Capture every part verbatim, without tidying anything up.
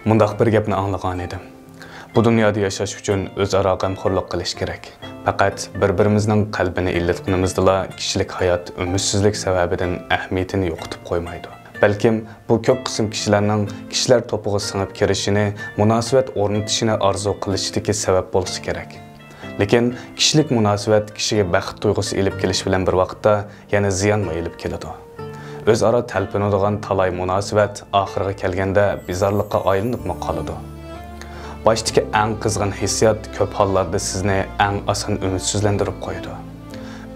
مۇنداق بىر گەپنى ئاڭلىغانىدىم. بۇ دۇنيادا ياشاش ئۈچۈن ئۆزئارا غەمخورلۇق قىلىش كېرەك. پەقەت بىر-بىرىمىزنىڭ قەلبىنى ئىللىتقىنىمىزدىلا كىشىلىك ھايات ئۈمىدسىزلىك سەۋەبىدىن ئەھمىيىتىنى يوقىتىپ قويمايدۇ. بەلكىم بۇ كۆپ قىسىم كىشىلەرنىڭ كىشىلەر توپىغا سىڭىپ كىرىشىنى، مۇناسىۋەت ئورنىتىشىنى ئارزۇ قىلىشىدىكى سەۋەب بولسا كېرەك. لېكىن كىشىلىك مۇناسىۋەت كىشىگە بەخت تۇيغۇسى ئېلىپ كېلىش بىلەن بىر ۋاقىتتا يەنە زىيانمۇ ئېلىپ كېلىدۇ. ئۆزئارا تەلپۈنىدىغان تالاي مۇناسىۋەت ئاخىرىغا كەلگەندە بىزارلىققا ئايلىنىپمۇ قالىدۇ. باشتىكى ئەڭ قىزغىن ھېسسىيات كۆپ ھاللاردا سىزنى ئەڭ ئاسان ئۈمىدسىزلەندۈرۈپ قويىدۇ.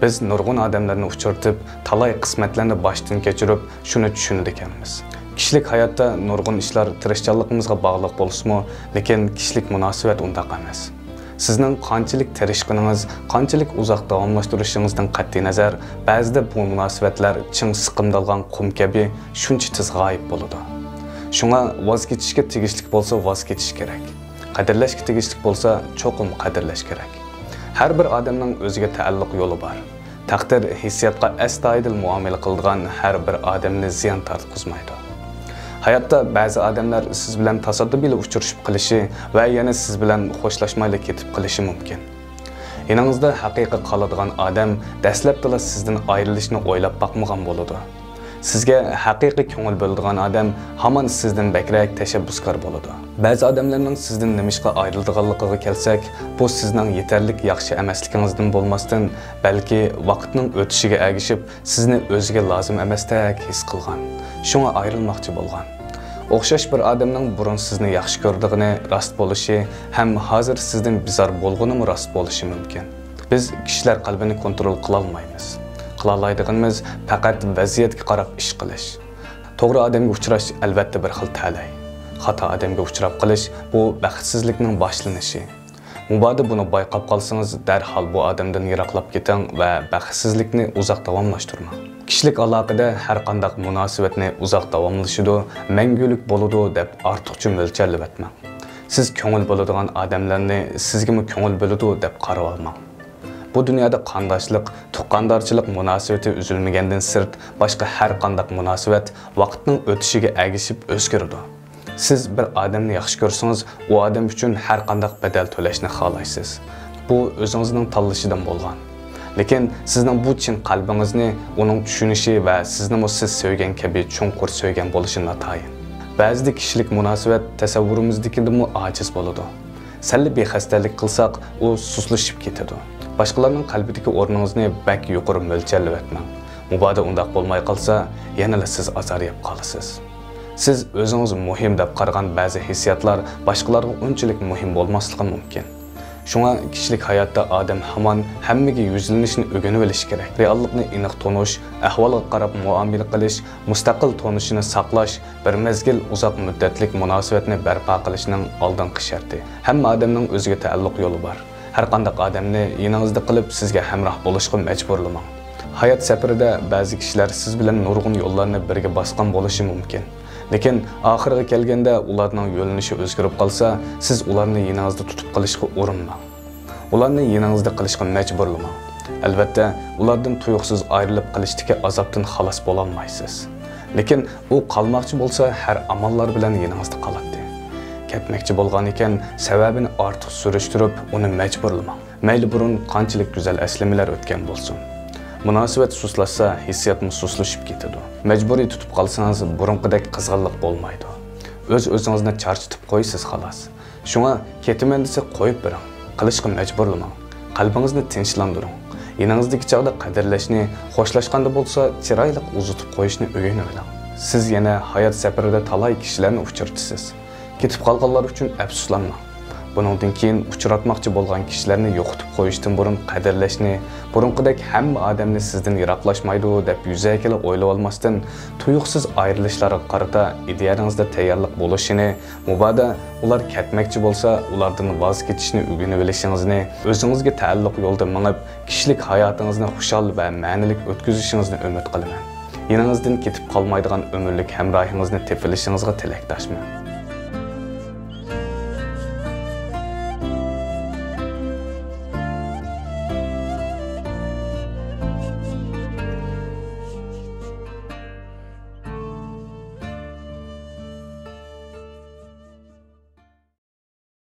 بىز نۇرغۇن ئادەملەرنى ئۇچرىتىپ، تالاي قىسمەتلەرنى باشتىن كەچۈرۈپ، شۇنى چۈشىنىدىكەنمىز. كىشىلىك ھاياتتا نۇرغۇن ئىشلار تىرىشچانلىقىمىزغا باغلىق بولسىمۇ، لېكىن كىشىلىك مۇناسىۋەت ئۇنداق ئەمەس. سىزنىڭ قانچىلىك تىرىشقىنىڭىز، قانچىلىك ئۇزاق داۋاملاشتۇرۇشىڭىزدىن قەتئىينەزەر، بەزىدە بۇ مۇناسىۋەتلەر چىڭ سىقىمدالغان قۇم كەبى شۇنچە تېز غايىب بولىدۇ. شۇڭا ۋاز كېچىشكە تېگىشلىك بولسا ۋاز كېچىش كېرەك. قەدىرلەشكە تېگىشلىك بولسا چوقۇم قەدىرلەش كېرەك. ھەر بىر ئادەمنىڭ ئۆزىگە تەئەللۇق يولى بار. تەقدىر ھېسسىياتقا ئەستايىدىل مۇئامىلە قىلىدىغان ھەر بىر ئادەمنى زىيان تارتقۇزمايدۇ. ھاياتتا بەزى ئادەملەر سىز بىلەن تاسادىپىيلا ئۇچرىشىپ قېلىشى ۋە يەنە سىز بىلەن خوشلاشمايلا كېتىپ قېلىشى مۇمكىن. يېنىڭىزدا ھەقىقىي قالىدىغان ئادەم دەسلەپتىلا سىزدىن ئايرىلىشنى ئويلاپ باقمىغان بولىدۇ. سىزگە ھەقىقىي كۆڭۈل بۆلىدىغان ئادەم ھامان سىزدىن بەكرەك تەشەببۇسكار بولىدۇ. بەزى ئادەملەرنىڭ سىزدىن نېمىشقا ئايرىلىدىغانلىقىغا كەلسەك، بۇ سىزنىڭ يېتەرلىك ياخشى ئەمەسلىكىڭىزدىن بولماستىن، بەلكى ۋاقىتنىڭ ئۆتۈشىگە ئەگىشىپ سىزنى ئۆزىگە لازىم ئەمەستەك ھېس قىلغان، شۇڭا ئايرىلماقچى بولغان. ئوخشاش بىر ئادەمنىڭ بۇرۇن سىزنى ياخشى كۆرىدىغىنى راست بولۇشى ھەم ھازىر سىزدىن بىزار بولغىنىمۇ راست بولۇشى مۇمكىن. بىز كىشىلەر قەلبىنى كونترول قىلالمايمىز. قىلالايدىغىنىمىز پەقەت ۋەزىيەتكە قاراپ ئىش قىلىش. توغرا ئادەمگە ئۇچراش ئەلۋەتتە بىر خىل تەلەي. خاتا ئادەمگە ئۇچراپ قېلىش، بۇ بەختسىزلىكنىڭ باشلىنىشى. مۇبادا بۇنى بايقاپ قالسىڭىز، دەرھال بۇ ئادەمدىن يىراقلاپ كېتىڭ ۋە بەختسىزلىكنى ئۇزاق داۋاملاشتۇرماڭ. كىشىلىك ئالاقىدە ھەر قانداق مۇناسىۋەتنى ئۇزاق داۋاملىشىدۇ، مەڭگۈلۈك بولىدۇ دەپ ئارتۇقچە مۆلچەرلىۋەتمەڭ. سىز كۆڭۈل بۆلىدىغان ئادەملەرنى سىزگىمۇ كۆڭۈل بۆلىدۇ دەپ قارىۋالماڭ. بۇ دۇنيادا قانداشلىق، تۇغقاندارچىلىق مۇناسىۋىتى ئۈزۈلمىگەندىن سىرت، باشقا ھەر قانداق مۇناسىۋەت ۋاقىتنىڭ ئۆتۈشىگە ئەگىشىپ ئۆزگىرىدۇ. سىز بىر ئادەمنى ياخشى كۆرسىڭىز، ئۇ ئادەم ئۈچۈن ھەر قانداق بەدەل تۆلەشنى خالايسىز. بۇ ئۆزىڭىزنىڭ تاللىشىدىن بولغان. لېكىن سىزنىڭ بۇ چىن قەلبىڭىزنى ئۇنىڭ چۈشىنىشى ۋە سىزنىمۇ سىز سۆيگەن كەبى چوڭقۇر سۆيگەن بولۇشى ناتايىن. بەزىدە كىشىلىك مۇناسىۋەت تەسەۋۋۇرىمىزدىكىدىنمۇ ئاجىز بولىدۇ. سەللا بىخەستەلىك قىلساق، ئۇ سۇسلىشىپ كېتىدۇ. باشقىلارنىڭ قەلبىدىكى ئورنىڭىزنى بەك يۇقىرى مۆلچەرلىۋەتمەڭ. مۇبادا ئۇنداق بولماي قالسا، يەنىلا سىز ئازار يەپ قالىسىز. سىز ئۆزىڭىز مۇھىم دەپ قارىغان بەزى ھېسسىياتلار باشقىلارغا ئۇنچىلىك مۇھىم بولماسلىقى مۇمكىن. شۇڭا كىشىلىك ھاياتتا ئادەم ھامان ھەممىگە يۈزلىنىشنى ئۆگىنىۋېلىشى كېرەك. رېئاللىقنى ئېنىق تونۇش، ئەھۋالغا قاراپ مۇئامىلە قىلىش، مۇستەقىل تونۇشىنى ساقلاش، بىر مەزگىل ئۇزاق مۇددەتلىك مۇناسىۋەتنى بەرپا قىلىشنىڭ ئالدىنقى شەرتى. ھەممە ئادەمنىڭ ئۆزىگە تەئەللۇق يولى بار. ھەر قانداق ئادەمنى يېنىڭىزدا قىلىپ سىزگە ھەمراھ بولۇشقا مەجبۇرلىماڭ. ھايات سەپىرىدە بەزى كىشىلەر سىز بىلەن نۇرغۇن يوللارنى بىرگە باسقان بولۇشى مۇمكىن. لېكىن ئاخىرىغا كەلگەندە ئۇلارنىڭ يۆنىلىشى ئۆزگىرىپ قالسا، سىز ئۇلارنى يېنىڭىزدا تۇتۇپ قېلىشقا ئۇرۇنماڭ. ئۇلارنى يېنىڭىزدا قېلىشقا مەجبۇرلىماڭ. ئەلۋەتتە، ئۇلاردىن تۇيۇقسىز ئايرىلىپ قېلىشتىكى ئازابتىن خالاس بولالمايسىز. لېكىن ئۇ قالماقچى بولسا، ھەر ئاماللار بىلەن يېنىڭىزدا قالاتتى. كەتمەكچى بولغان ئىكەن، سەۋەبىنى ئارتۇق سۈرۈشتۈرۈپ، ئۇنى مەجبۇرلىماڭ. مەيلى بۇرۇن قانچىلىك گۈزەل ئەسلىمىلەر ئۆتكەن بولسۇن. مۇناسىۋەت سۇسلاشسا، ھېسسىياتمۇ سۇسلىشىپ كېتىدۇ. مەجبۇرىي تۇتۇپ قالسىڭىز، بۇرۇنقىدەك قىزغىنلىق بولمايدۇ. ئۆز-ئۆزىڭىزنى چارچىتىپ قويىسىز، خالاس. شۇڭا كېتىمەن دېسە، قويۇپ بېرىڭ. قېلىشقا مەجبۇرلىماڭ. قەلبىڭىزنى تىنچلاندۇرۇڭ. يېنىڭىزدىكى چاغدا قەدىرلەشنى، خوشلاشقاندا بولسا چىرايلىق ئۇزىتىپ قويۇشنى ئۆگىنىۋېلىڭ. سىز يەنە ھايات سەپىرىدە تالاي كىشىلەرنى ئۇچرىتىسىز. كېتىپ قالغانلار ئۈچۈن ئەپسۇسلانماڭ. بۇنىڭدىن كېيىن ئۇچراتماقچى بولغان كىشىلەرنى يوقىتىپ قويۇشتىن بۇرۇن قەدىرلەشنى، بۇرۇنقىدەك ھەممە ئادەمنى سىزدىن يىراقلاشمايدۇ دەپ يۈزەكىلا ئويلىۋالماستىن، تۇيۇقسىز ئايرىلىشلارغا قارىتا ئىدىيەڭىزدە تەييارلىق بولۇشىنى، مۇبادا ئۇلار كەتمەكچى بولسا، ئۇلاردىن ۋاز كېچىشنى ئۆگىنىۋېلىشىڭىزنى، ئۆزىڭىزگە تەئەللۇق يولدا مېڭىپ، كىشىلىك ھاياتىڭىزنى خۇشال ۋە مەنىلىك ئۆتكۈزۈشىڭىزنى ئۈمىد قىلىمەن. يېنىڭىزدىن كېتىپ قالمايدىغان ئۆمۈرلۈك ھەمراھىڭىزنى تېپىۋېلىشىڭىزغا تىلەكداشمەن.